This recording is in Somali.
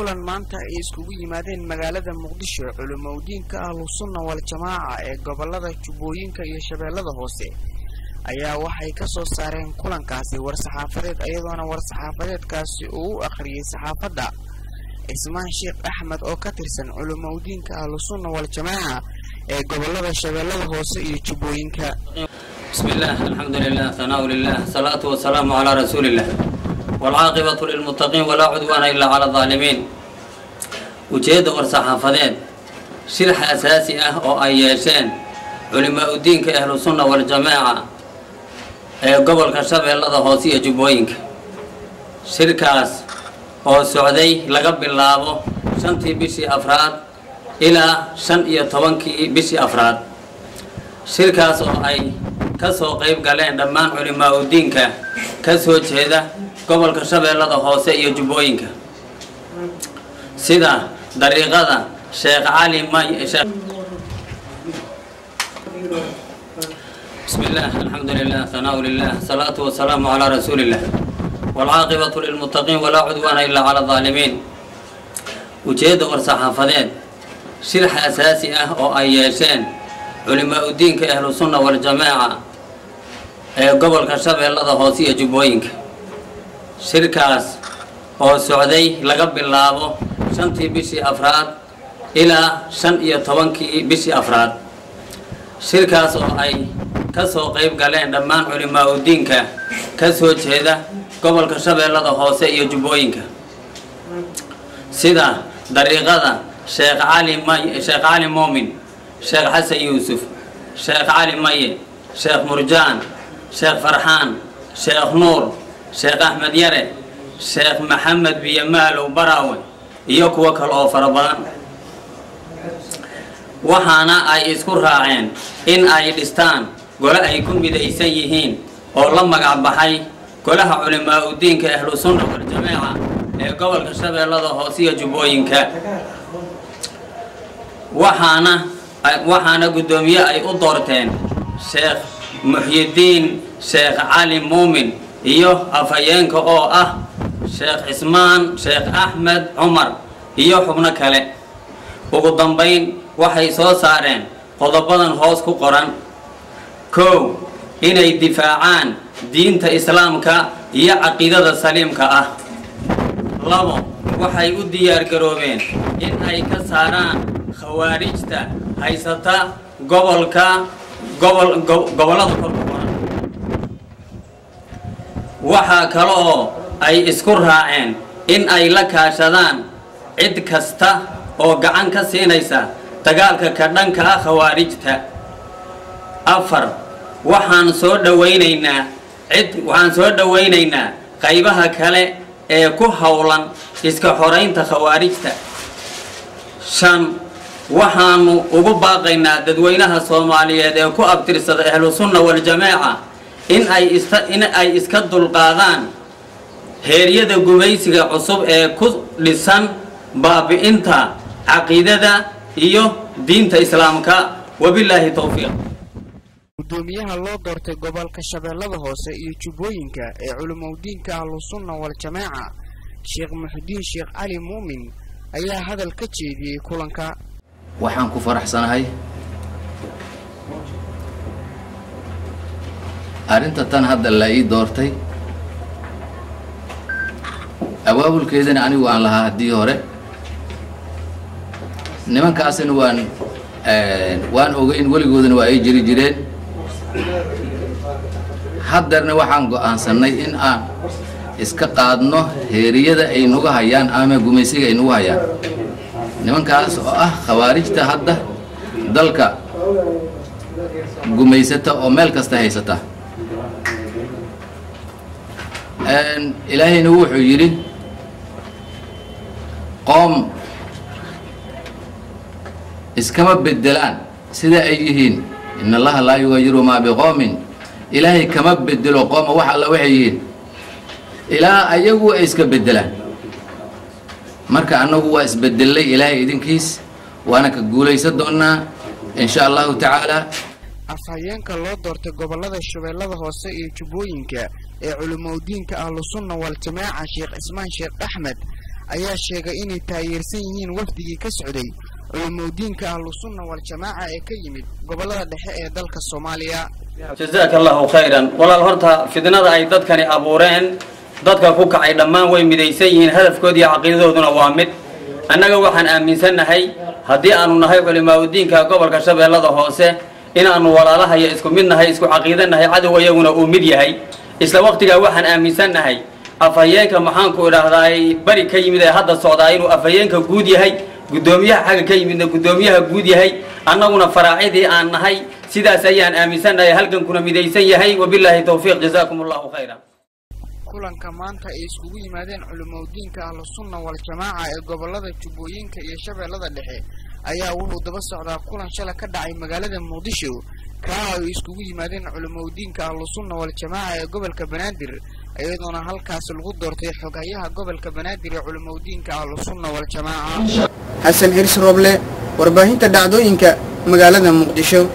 Kulan maanta ay iskugu yimaadeen magaalada Muqdisho culimadiinka Ahlu Sunna wal Jamaaca ee gobolada Jubbooyinka iyo Shabeellada Hoose ayaa waxay ka soo saareen kulankaasi war-saxaafadeed, iyadoona war-saxaafadeedkaasi uu u akhriyey saxaafadda Cismaan Sheekh Axmed oo ka tirsan culimadiinka Ahlu Sunna wal Jamaaca ee gobolada Shabeellada Hoose iyo Jubbooyinka. بسم الله، الحمد لله، ثناء لله، الصلاة والسلام على رسول الله، والعاقبة للمتقين، ولا عدوان إلا على الظالمين. Ujeedda war-saxaafadeed: shir asaasi ah oo ay yeesheen culimaa-udiinka Ahlu Sunna waljamaaca ee gobolka Shabeellada Hoose iyo Jubbooyinka, shirkaas oo socday laga bilaabo 5-tii bishii afraad ilaa 15-kii bishii afraad, shirkaas oo ay ka soo qayb galeen dhammaan culimaa-udiinka ka soo jeeda gobolka Shabeellada Hoose iyo Jubbooyinka, sida dariiqada Sheekh Cali May. بسم الله، الحمد لله، ثناء لله، الصلاة والسلام على رسول الله، والعاقبة للمتقين، ولا عدوان إلا على الظالمين. Ujeedda war-saxaafadeed: shir asaasi ah oo ay yeesheen culimaa-udiinka Ahlu Sunna waljamaaca ee gobolka Shabeellada Hoose iyo Jubbooyinka, shirkaas oo socday laga bilaabo 5-tii bishii afraad ilaa 15-kii bishii afraad, shirkaas oo ay ka soo qayb galeen dhammaan culimaa-udiinka ka soo jeeda gobolka Shabeellada Hoose iyo Jubbooyinka, sida dariiqada Sheekh Cali May, Sheekh Cali Muumin, Sheekh Xasan Yuusuf, Sheekh Cali Maye, Sheekh Murjaan, Sheekh Farxaan, Sheekh Nuur, Sheekh Axmed Yare, Sheekh Maxamed Biyamaalow Baraawe iyo kuwo kale oo fara badan. Waxaana ay isku raaceen in ay dhistaan gole ay ku midaysan yihiin oo la magac baxay Golaha Culimaa-udiinka Ahlu Sunna waljamaaca ee gobolka Shabeellada Hoose iyo Jubbooyinka. Waxaana guddoomiye ay u doorteen Sheekh Muxyidiin Sheekh Cali Muumin iyo afhayeenka oo ah Sheekh Cismaan Sheekh Axmed Cumar iyo xubno kale. Ugu dambayn, waxay soo saareen qodobadan hoos ku qoran: 1, inay difaacaan diinta Islaamka iyo caqiidada saliimka ah. 2, waxay u diyaargaroobeen in ay ka saaraan khawaarijta haysata gobolka gobol gobollada kor ku qoran. Waxaa kale oo ay isku raaceen in ay la kaashadaan cid kasta oo gacan ka siinaysa dagaalka ka dhanka ah khawaarijta. 4, waxaan soo dhowaynaynaa qaybaha kale ee ku howlan iska xoraynta khawaarijta. 5, waxaanu ugu baaqaynaa dadweynaha Soomaaliyeed ee ku abtirsada Ahlu Sunna waljamaaca in ay iska dulqaadaan heeryada gumaysiga cusub ee ku dhisan baabi'inta caqiidada iyo diinta Islaamka. Wabilaahi towfiiq. Gudoomiyaha loo doortay gobolka Shabeellada Hoose iyo Jubbooyinka ee culimadiinka Ahlu Sunna wal Jamaaca, Sheekh Muxudiin Sheekh Cali Muumin, ayaa hadal ka jeediyey kulanka. Waxaan ku faraxsanahay arrinta tan hadda la ii doortay, abaabulkeedana anigu aan lahaa haddii hore. Nimankaasina waan ogeyn, weligoodana waa ay jiri jireen. Haddeerna waxaan go'aansannay in aan iska qaadno heeriyada ay nagu hayaan ama gumaysiga ay nagu hayaan nimankaas oo ah khawaarijta hadda dalka gumaysata oo meel kasta haysata. Ilaahayna wuxuu yidhi: "Qoom iskama bedelaan sida ay yihiin." إن الله لا يغير ما بقوم. Ilaahay kama bedelo qooma wax alla waxay yihiin ilaa ayagu ay iska bedelaan. Marka annagu waa isbedelay, Ilaahay idinkiis, waana ka guulaysan doonaa, in sha Allahu tacaala. Afhayeenka loo doortay gobolada Shabeellada Hoose iyo Jubbooyinka ee culimadiinka Ahlusunna wal Jamaaca, Sheekh Cismaan Sheekh Axmed, ayaa sheegay inay taageersan yihiin wafdigii ka socday culimaudiinka Ahlusunna Waljamaaca ee ka yimid gobollada dhexe ee dalka Soomaaliya. Jazaaka Allahu khayran walaal. Horta fidnada ay dadkani abuureen, dadka ku kacay dhammaan way midaysan yihiin, hadafkooda iyo caqiidadooduna waa mid. Annaga waxaan aaminsannahay, haddii aanu nahay culimaauddiinka gobolka Shabeellada Hoose, inaannu walaalahaya isku mid nahay, isku caqiida nahay, cadow iyaguna uu mid yahay. Isla waqtigaa waxaan aaminsannahay afhayeenka, maxaanku idhaahdaay, bari ka yimid ee hadda socdaa inuu afhayeenka guud yahay, guddoomiyaha xagga ka yimidna guddoomiyaha guud yahay, annaguna faraacidii aan nahay. Sidaas ayaan aaminsannahay, halgankuna midaysan yahay. Wabilaahi towfiiq, jazaakum Allahu khayra. Kulanka maanta ay iskugu yimaadeen culimaudiinka Ahlusunna Waljamaaca ee gobollada Jubbooyinka iyo Shabeellada Dhexe ayaa wuxuu daba socdaa kulan shala ka dhacay magaalada Muqdisho, kaa ay iskugu yimaadeen culimaudiinka Ahlusunna Waljamaaca ee gobolka Banaadir, iyadoona halkaas lagu doortay xoghayaha gobolka Banaadir ee culimaudiinka Ahlusunna Waljamaaca. Xasan Hirs Roble, warbaahinta dhacdooyinka, magaalada Muqdisho.